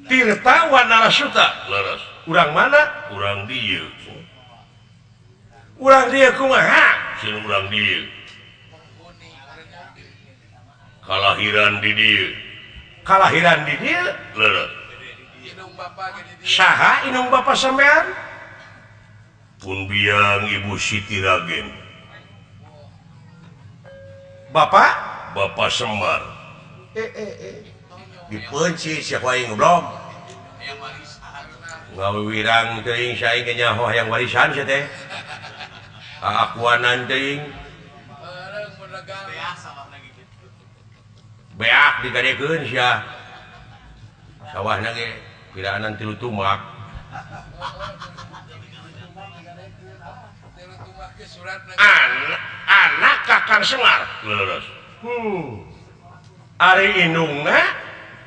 Tirta Wanarasuta. Leres. Urang mana? Urang dieu. Urang dieu kumaha? Sieun urang dieu. Kalahiran di dieu. Kalahiran di dieu? Leres. Saha indung bapa sampean? Pun biang Ibu Siti Ragen. Bapak? Bapak Semar. Dipenci siapa aing goblok. Ngawirang teuing saing ge nyaho hayang warisan sia teh. Aakuanan teuing. Beak digadekeun sia. Sawahna ge piraanan 3 tumak. Anak Kakang Semar. Leres. Ari indungna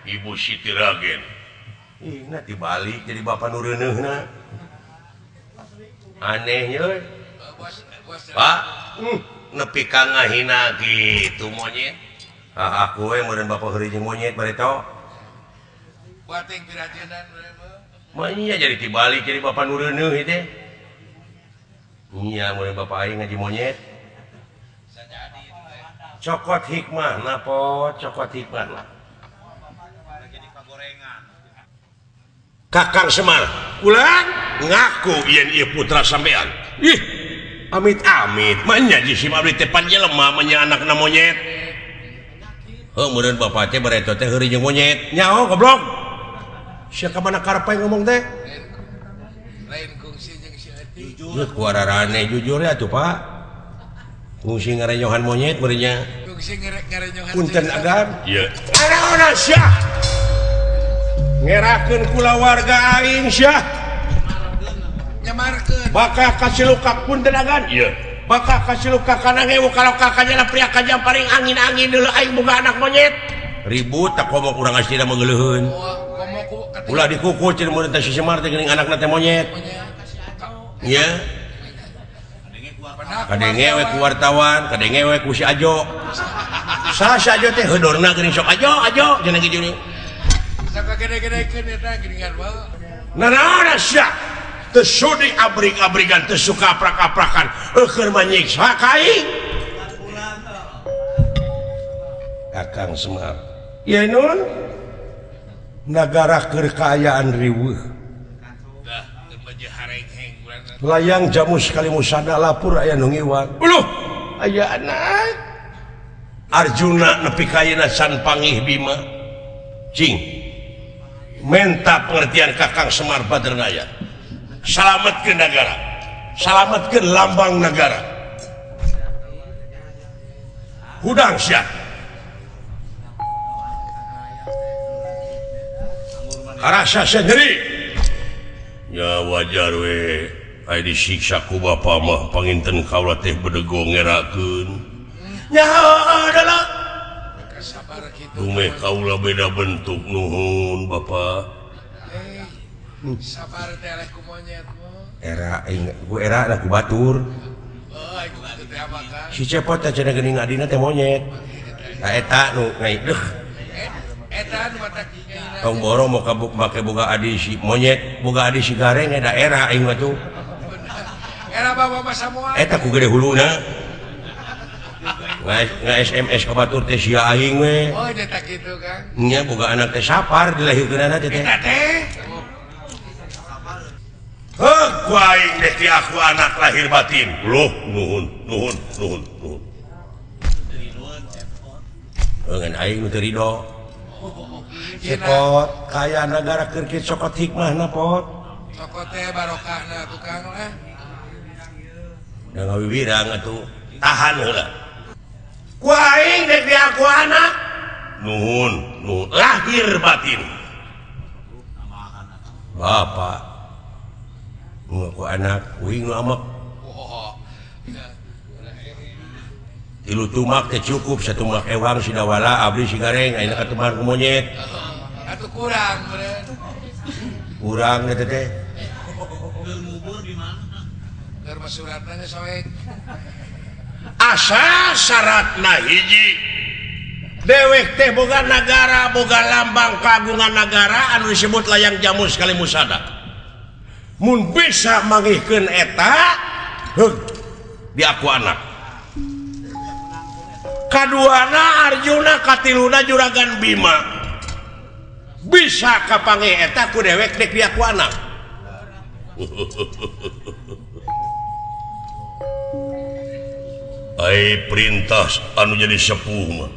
Ibu Siti Ragen. Ih, dibalik jadi bapak nu reuneuhna. Anehnya euy. Pak, nepi ka ngahina kitu monyet. Ah, aku we meureun bapak heureuy jeung monyet bareto. Bating pirajenan mah nya jadi dibalik jadi bapak nu reuneuh ieu teh. Nya meureun bapak aing ngaji monyet. Cokot hikmahna po, cokot hikmahna. Kakang Semar ulang ngaku yen ieu putra sampean. Ih, amit-amit mah nya jisim abdi teh panjelema mah nya anakna monyet. Heuh meureun bapak teh bareto teh heureuy jeung monyet. Nyaho goblok. Sia ka mana karep ngomong teh? Lain kungsi jeung si Eti. Jujur ku ararane jujur ya tuh Pak. Kungsi ngarenyohan monyet meureun nya. Kungsi ngarenyohan. Punten agan. Ieu. Anaona sia. Ngerakeun kulawarga aing sia. Nyamarkeun. Bakal kasilukak punten agan. Ieu. Bakal kasilukak kana ngewu kalau kakaknya pria kajam paring angin-angin deuleu aing boga anak monyet. Ribut tak komo kurang asli mah geuleuheun. Ulah dikukur cenah meureun teh si Semar teh geuning anakna teh monyet. Nya. Kadenge we ku wartawan, kadenge we ku si Ajo. Saha si Ajo teh heudorna geuning sok Ajo, Ajo cenah kitu. Gede-gedekeun eta geuningan bae. Nanaon sia? Teu sudi abrig-abrigan, teu suka aprak-aprakan, eueuh mah nyiksa ka aing. Kakang Semar. Ye nun. Nagara keur kaayaan riweuh. Layang jamu sekali musada lapur aya nu ngiwang. Uluh, aya anak. Arjuna nepi ka ayeuna can pangih Bima. Cing. Menta pengertian Kakang Semar Badranaya. Salametkeun nagara. Salametkeun lambang nagara. Hudang sia. Karasa sia nyeri. Ya wajar we. Aya disiksa ku bapa mah panginten kaula teh bedego ngerakeun. Nyaho adalah Dumeh kaula beda bentuk nuhun Bapak. Sabar teh eleh ku monyet mah. Era aing ku era da ku batur. Heuh aing ku teh abakan. Si Cepot teh cenah geuning adina teh monyet. Ta eta nu ngai deuh. Eta nu matak Tong boro mau kabuk make boga adi si monyet, boga adi si gareng da era aing mah tuh. Era bawa mah samoa. Eta ku gede huluna. Nggak SMS ka batur teh sia aing we. Oh, eta kitu Kang. Nya boga anak teh sapar dilahirkeunana teh. Eta teh. Heuh, ku aing teh ti aku anak lahir batin. Loh, nuhun, nuhun, nuhun, nuhun. Ngan aing nu teu rido. Cepot kaya nagara keur kieu cokot hikmahna pot. Cokot teh barokahna tukang lah. Da ngawiwirang atuh tahan heula. Ku aing dek diaku anak. Nuhun, nuhun lahir batin. Bapak ngaku anak uing nu amek. Tilu tumak teh cukup satumak ewang sidawala abdi si gareng ayeuna katumahan ku monyet. Atuh kurang meureun. Kurang eta teh. Keur ngubur di mana? Keur mah suratna ge soek. Asa syaratna hiji Dewek teh boga nagara, boga lambang kagungan nagara anu disebut layang jamus kali musada. Mun bisa mangihkeun eta, heug diaku anak. Kaduana Arjuna, katiluna Juragan Bima. Bisa kapanggih eta ku dewek dek diaku anak. Ai perintah anu jadi sepuh mah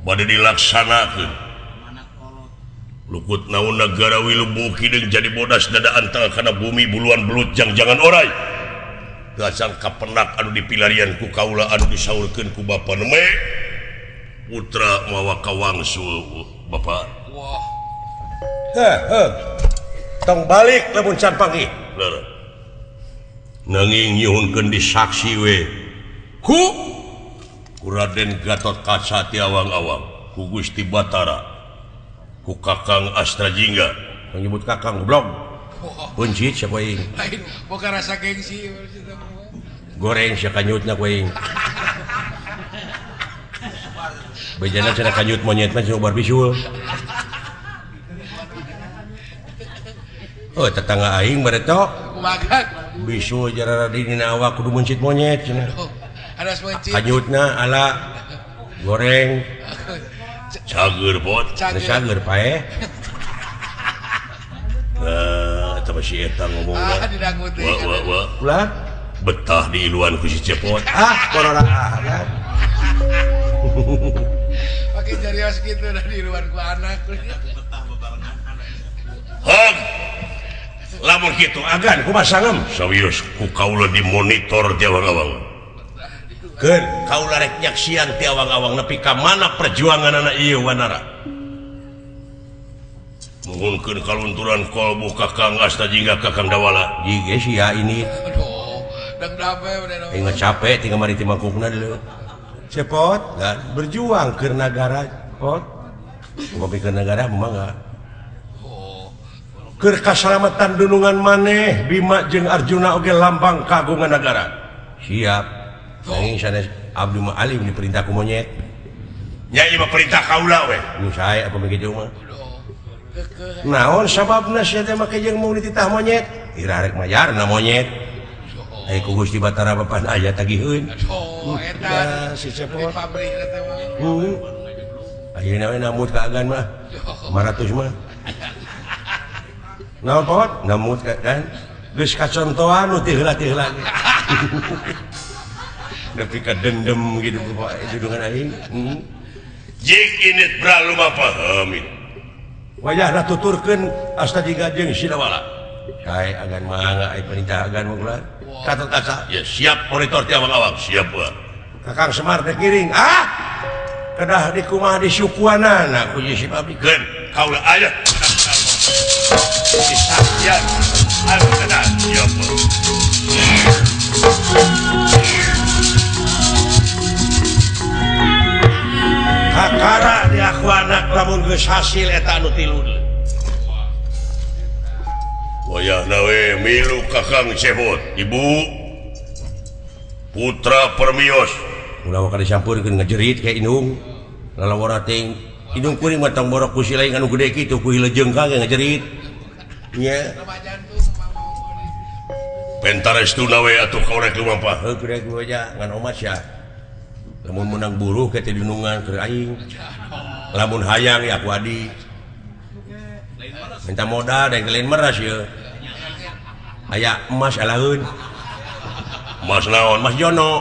bade dilaksanakeun. Lukut naon nagara wilubu kideng jadi bodas dada antal kana bumi buluan belut jang-jangan orai. Gasang kapenak anu dipilarian ku kaula anu disaurkeun ku bapa neme putra mawa kawangsul bapa. Wah. Heh, heh. Tong balik lamun can panggih. Nanging nyuhunkeun disaksi we ku Raden Gatot Kaca ti awang-awang, ku Gusti Batara, ku Kakang Astrajingga. Nyebut Kakang goblok. Buncit siapa aing? Lain boga rasa gengsi. Goreng sia kanyutna ku aing. Bejana cenah kanyut monyet mah cenah ubar bisul. Oh, tetangga aing bareto. Kumaha? Bisul jarara dina awak kudu mencit monyet cenah. Kanyutna ala goreng cager bot cager pae. Nah, eta mah si eta ngomongna. Wa wa ulah betah di iluan ku si Cepot. Ah, korora ah kan. Pake jarios kitu da di iluan ku anak. Betah bebarengan anak. Hog. Lamun kitu agan kumaha sangem? Sawios ku kaula dimonitor ti awang-awang. Keun kaula rek nyaksian ti awang-awang nepi ka mana perjuanganana ieu Wanara. Muhunkeun kalunturan kolbu Kakang Astajingga Kakang Dawala. Jige sia ini. Aduh, dang dape udah. Ingat capek tinggal mari ti mangkukna deuleu. Cepot, dan berjuang keur nagara, pot. Ngopi keur nagara mangga. Keur kasalamatan dunungan maneh Bima jeung Arjuna oge lambang kagungan nagara. Siap. Nanging sanes abdi mah alim diperintah ku monyet. Nya ieu mah perintah kaula we. Nu sae apa kitu mah. Naon sababna sia teh make jeung mau dititah monyet? Ira rek mayarna monyet. Ai ku Gusti Batara bapan aya tagiheun. Aduh, eta si Cepot. Pabrik eta mah. Ayeuna we nambut ka agan mah. 500 mah. Naon pot? Nambut ka kan. Geus kacontohan nu ti heula-ti heula. Nepi ka dendem gitu bapak dudungan aing. Jik init bralu mapahami. Wayahna tuturkeun Astajingga jeung Sidawala. Sae agan mangga ai perintah agan mah ulah. Gatot Kaca ya siap monitor ti awang-awang. Siap wa. Kakang Semar teh kiring. Ah! Kedah dikumaha disukuanana ku si abdi. Keun kaula aya. Disaksian anu kedah siap wa. Kakara di aku anak lamun geus hasil eta anu tilu. Wayahna we milu Kakang Cepot, Ibu Putra Permios. Ulah waka disampurkeun ngajerit ka indung. Lalawara teh indung kuring mah tong borok ku si lain anu gede kitu ku hilejeung ka ge ngajerit. Nya. Pentarestuna we atuh kaurek lumampah. Heuh rek aja ngan omat sia. Lamun menang buruh ke teh dunungan keur aing. Lamun hayang ya aku adi. Minta modal dan lain meras ye. Aya emas alaheun. Mas naon? Mas Jono.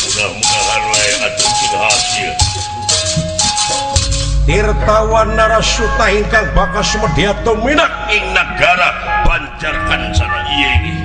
Mudah-mudahan we atuh cing hasil. Tirtawan Narasuta ingkang bakas medya tuminak ing nagara Banjar Kancana ieu.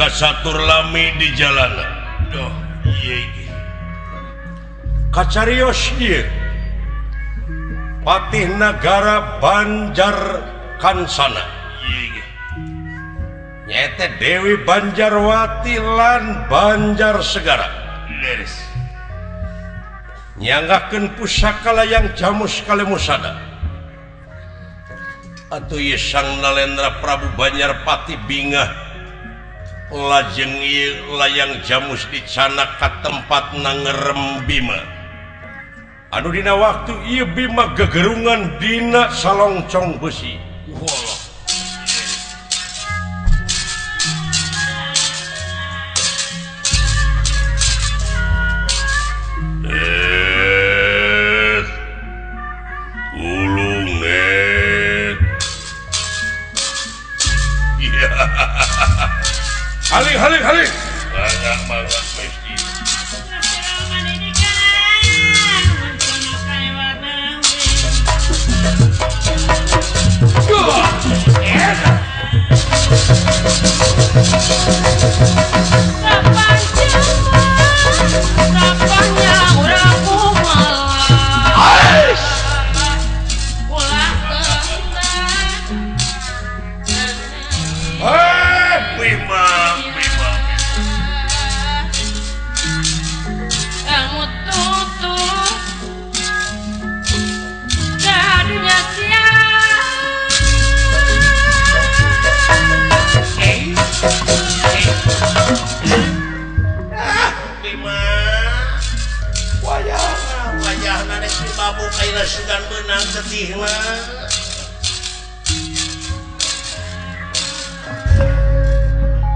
Teka satur lami di jalan. Duh, ieu Kacarios ieu. Patih Nagara Banjar Kansana. Nyaeta Dewi Banjarwati lan Banjar Segara. Leres. Nyanggakeun pusaka layang jamus kalemusada. Atuh ieu Sang Nalendra Prabu Banjarpati bingah lajeng ieu layang jamus dicanak ka tempat nangerem Bima. Anu dina waktu ieu Bima gegerungan dina salongcong besi. Walah. Haling haling haling. Mangga mangga mesti.